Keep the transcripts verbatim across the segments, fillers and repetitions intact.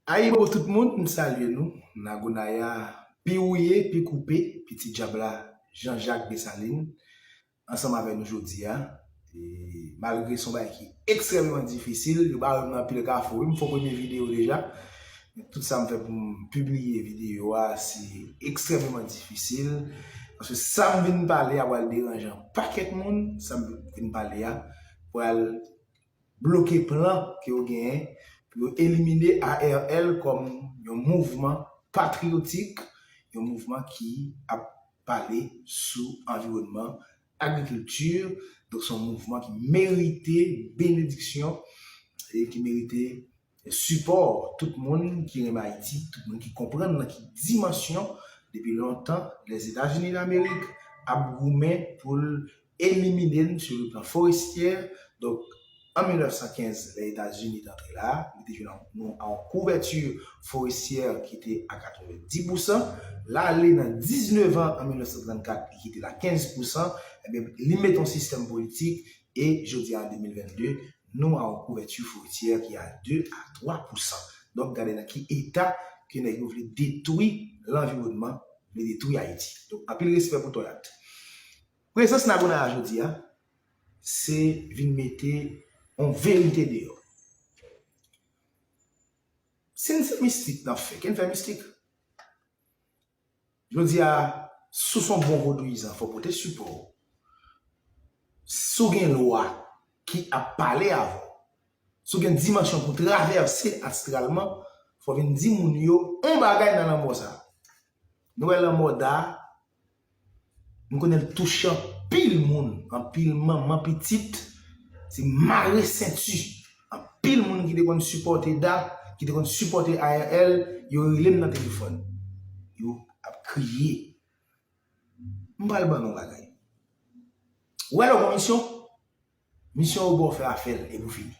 Ayibobo tout moun, m salye nou. Nagonaya, pi wouye, pi koupe, pitit djab la, Jean Jacques Dessalines, ansanm avè nou jodi a. E malgre se yon bagay ki ekstrèmeman difisil, yo bare m nan anpil kafou. Wi, m fè premye videyo deja. Men tout sa m fè pou m pibliye videyo a, se ekstrèmeman difisil. Paske sa m vin pale a pral deranje yon pakèt moun, sa m vin pale a pral bloke plan ke yo genyen pou yo elimine A R L kòm yon mouvman patriyotik, yon mouvman ki ap pale sou anviwònman, agrikilti. Donk, se yon mouvman ki merite benediksyon e ki merite sipò tout moun ki renmen Ayiti, tout moun ki konprann nan ki dimansyon, depi lontan, Lèzetazini Damerik ap goumen pou l elimine n sou le plan forestyè. Donk, an mil nèf san kenz, lè Etazini te antre la, li te jwenn nou a yon kouvèti forestyè ki te a katrevenndis pousan. L ale nan diznèf an, an mil nèf san trannkat, li kite l a kenz pousan. Ebyen, li mete yon sistèm politik e jodi a, an de mil vennde, nou a yon kouvèti forestyè ki a de a twa pousan. Donk, gade nan ki eta ke nèg yo vle detwi lanviwònman, vle detwi Ayiti. Donk, anpil respè pou Toyat. Prezans Nagonaya jodi a, se vin mete yon verite deyò. Si n se mistik n ap fè, ke n fè mistik. Jodi a, si w se yon bon vodouyizan, fò w pote sipò w. Si w gen lwa ki ap pale avè w, si w gen dimansyon pou travèse astralman, fò w vin di moun yo yon bagay nan lanmò sa a. Nou wè lanmò Da, m konnen l touche anpil moun, anpil manman pitit, se mare senti. Anpil moun ki te konn sipòte Da, ki te konn sipòte A R L, yo rele m nan telefòn. Yo ap kriye. M pral ban nou yon bagay. Ou wè lè w gon misyon, misyon yo ba w fè a, fè l epi w fini.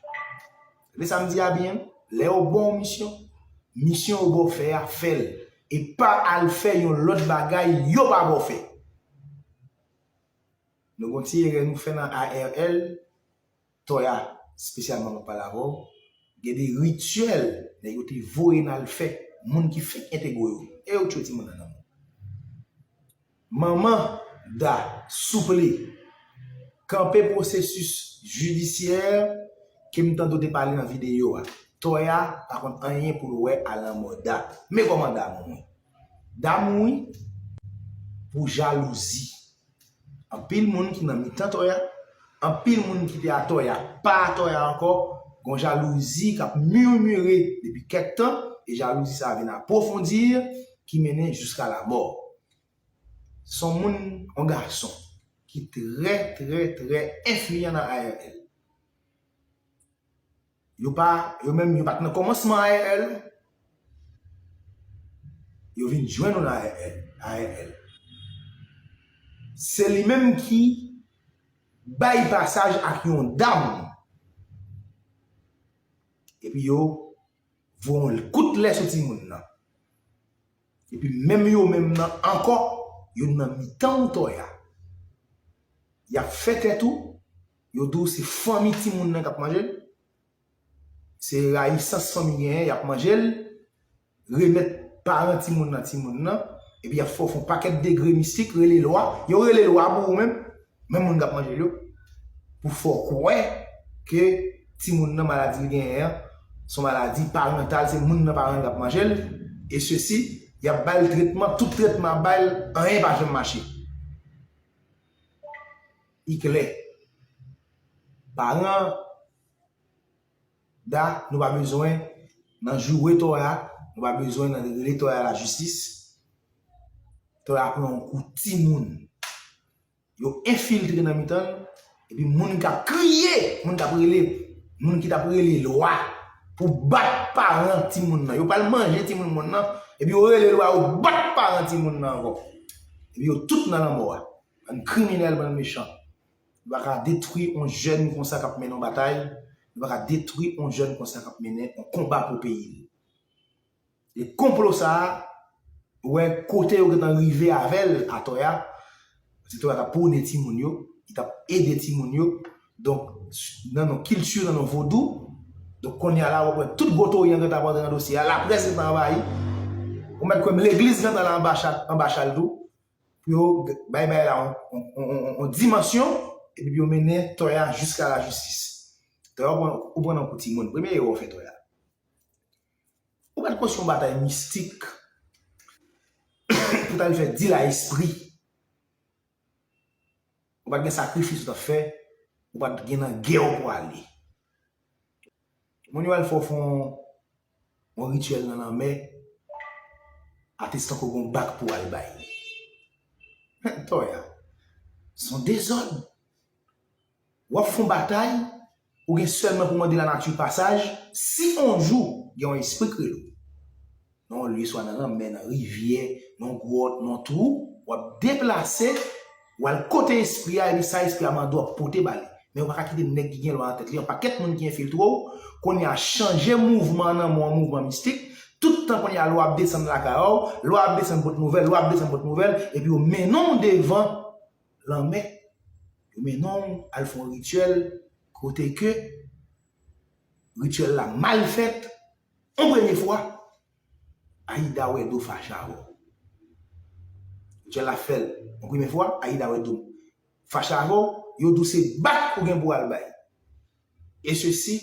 Tande sa m di a byen, lè yo ba w misyon, misyon yo ba w fè a, fè l. E pa al fè yon lòt bagay yo pa ba w fè. Nou gon ti erè nou fè nan A R L, Toya, espesyalman mwen pale avè w, gen de rityèl nèg yo te voye n al fè, moun ki fenk entegre yo, e yo tchwe timoun nan nan men w. Manman Da, souple, kanpe pwosesis jidisyè ke m tande w te pale nan videyo a. Toya pa konn anyen pou l wè a lanmò Da. Men kòman Da mouri. Da mouri pou jalouzi. Anpil moun ki nan mitan Toya, anpil moun ki te a Toya, pa a Toya ankò, gon jalouzi k ap mimire depi kèk tan, e jalouzi sa a vin apwofondi, ki mennen jiska lamò. Se yon moun, yon gason, ki trè, trè, trè enfliyan nan A R L. Yo pa, yo menm, yo pa t nan kòmansman A R L. Yo vin jwenn nou nan A R L. A R L. Se li menm ki bay pasaj ak yon dam. Epi yo voye yon kout lè sou timoun nan. Epi menm yo menm nan ankò, yo nan mitan w Toya. Y ap fè tèt ou, yo di w se fanmi timoun nan k ap manje l. Se rayisans fanmi genyen, y ap manje l, remèt paran timoun nan timoun nan, epi y ap fè w fè yon pakèt degre mistik, rele lwa, yo rele lwa pou ou menm, menm moun k ap manje l yo, pou fè w kwè ke timoun nan maladi l genyen an, se yon maladi parantal, se moun nan paran l k ap manje l, e sesi, y ap ba l tretman, tout tretman y ap ba l, anyen pa janm mache. I klè. Paran Da, nou pa bezwen nan joure Toya, nou pa bezwen nan rele Toya lajistis. Toya pran yon kou timoun. Yo enfiltre nan mitan l, epi moun k ap kriye, moun k ap rele, moun ki t ap rele lwa pou bat paran timoun nan. Yo pral manje timoun moun nan, epi yo rele lwa, yo bat paran timoun nan ankò. Epi yo tout nan lanmò a. Bann kriminèl, bann mechan. Nou pa ka detwi yon jèn konsa k ap mennen yon batay. Nou pa ka detwi yon jèn konsa k ap mennen yon konba pou peyi l. E konplo sa a, ou wè kote yo gentan rive avè l a Toya, paske Toya t ap pwone timoun yo, li t ap ede timoun yo. Donk, nan yon kilti, nan yon vodou, Donk, kounye a la, w ap wè tout gwo tori an gentan ap rantre nan dosye a, laprès gentan anvayi. Ou mèt kwè m, legliz gentan la anba chal, anba chal tou. Pou yo g- bay bagay la yon, yon, yon, yon, yon dimansyon, epi pou yo mennen Toya jiska lajistis. Toya, ou pran, ou pran nan kou timoun. Premye erè w fè, Toya. Ou pa t konstwi yon batay mistik pou t al fè dil a espri. Ou pa t gen sakrifis ou t ap fè, ou pa t gen nan gè w pou ale. Moun yo al fè w fè yon, yon rityèl nan lanmè, atestan ke w gen yon bak pou w al bay. Toya, se yon dezòd. W ap fè yon batay, ou gen sèlman pou mande lanati pasaj, si yon jou gen yon espri k rele w nan yon lye, swa nan lanmè, nan rivyè, nan gwòt, nan twou, w ap deplase, w al kote espri a, epi sa espri a mande w ap pote ba li. Men ou pa ka kite nèg ki gen lwa nan tèt li, yon pakèt moun ki enfiltre w, kounye a chanje mouvman an nan men w an mouvman mistik, tout tan kounye a lwa ap desann lakay ou, lwa ap desann pot nouvèl, lwa ap desann pot nouvèl, epi yo mennen w devan lanmè, yo mennen w al fè yon rityèl kote ke rityèl la mal fèt, yon premye fwa, Ayida Wèdo fache avè w. Rityèl la fè l yon premye fwa, Ayida Wèdo fache avè w, yo di w se bak ou gen pou al bay. E sesi,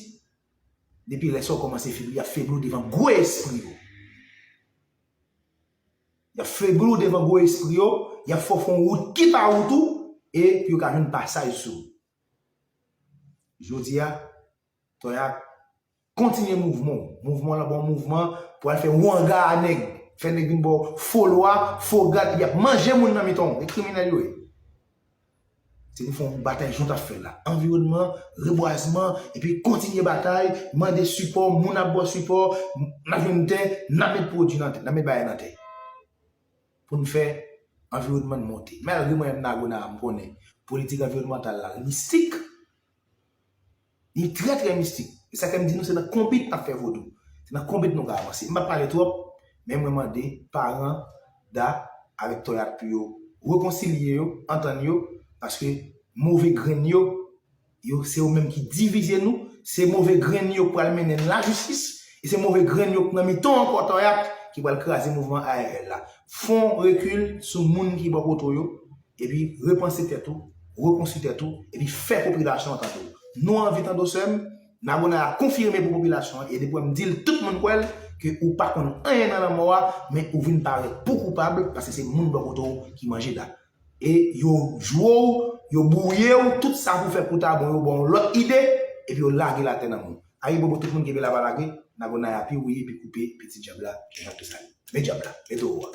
depi lè sa w kòmanse febli, y ap febli w devan gwo espri yo. Y ap febli w devan gwo espri yo, y ap fè w fè yon wout ki pa wout ou, e pou yo ka jwenn pasaj sou ou. Jodi a, Toya, kontinye mouvman w. Mouvman w lan bon mouvman pou al fè wanga a nèg. Fè nèg vin ba w fo lwa, fo grad, epi y ap manje moun nan mitan w. E kriminèl yo ye. Se pou fè yon batay jan w t ap fè l la. Anviwònman, rebwazman, epi kontinye batay, mande sipò, moun ap ba w sipò, n ap jwenn tè, n ap met pwodui nan tè, n ap met bagay nan tè. Pou n fè anviwònman n monte. Malgre mwen menm Nago Naya, m konnen politik anviwònmantal la mistik, li trè, trè mistik. E sa fè m di nou, se nan konbit n ap fè vodou. Se nan konbit nou ka avanse. M p ap pale twòp, men mwen mande paran Da avèk Toya pou yo rekonsilye yo, antann yo, paske move grenn yo, yo, se yo menm ki divize nou, se move grenn yo k pral mennen n lajistis, e se move grenn yo k nan mitan w ankò, Toya, ki pral kraze mouvman A R L la. Fè yon rekil sou moun ki bò kote w yo, epi repanse tèt ou, rekonstwi tèt ou, epi fè popilasyon an tande w. Nou anvi tande w, sè m, Nago Naya konfime pou popilasyon an, e depi w wè m di l, tout moun kwè l, ke ou pa konn anyen nan lanmò a, men ou vin parèt pou koupab, paske se moun bò kote w ki manje Da. E yo jwe w, yo bwouye w, tout sa pou fè kou ta bon, yo ba w lòt ide, epi yo lage l atè nan men w. Ayibobo tout moun, kenbe la pa lage, Nago Naya pi wouye, pi koupe, pitit djab la, Jean Cristal. Men djab la, men towo a.